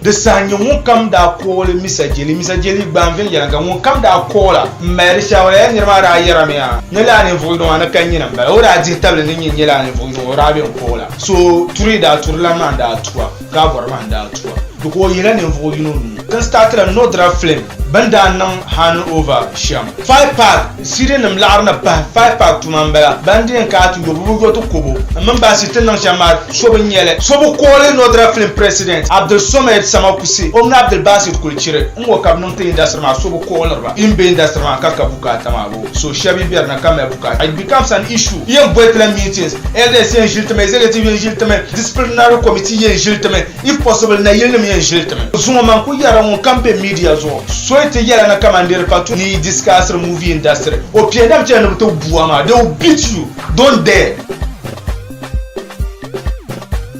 Di saha n-nyɛ ŋun kam daa kooli Misa Jeli. Misa Jeli gbaam viɛnyɛliŋga ŋun kam daa koola m-mali di shaawara. Lala nira maa daa yɛrimi yaa ni lala ninvuɣ yino maa ni ka nyini m-bala. O daa dihi tabili ni nyini nyɛ lala ninvuɣ yino ŋɔ, o daa be n-koola. So turi daa turi lan maa n-daa tua, ka a bɔri maa n-daa tua. Di ka o yihila ninvuɣ yino nuu. Ti ni startila Nodra film bɛ ni daa niŋ hand over shɛm. Five pack CD nim laɣiri ni pahi five pack tuma m-bala. Ban di yɛn ka a ti yo, bɛ bi yo ti kobo. M mini baasi ti niŋ shɛm maa, so bi nya li. So bi kooli Nodra film president Abdul Somed Samakusi, o mini Abdul Basit kuli chiri n-ŋɔ ka bɛ niŋ ti industry maa, so bi kooliri ba. In be industry maa ka ka bukaata maa bo, so shɛba yi be di ni ka mali bukaata. It becomes an issue. Yi yɛn boli ti la meetings, elders yɛn ʒili ti mi, executive yɛn ʒili ti mi, disciplinary committee yɛn ʒili ti mi. If possible, nayili nim yɛn ʒili timi. Zuŋɔ man ku yɛrila ŋun kam be media zuɣu so yi ti yɛla ni kaman di di pa tu ni yi discussiri movie industry o piɛndami chani ni bɛ ti bu a maa, they will beat you, don't dare.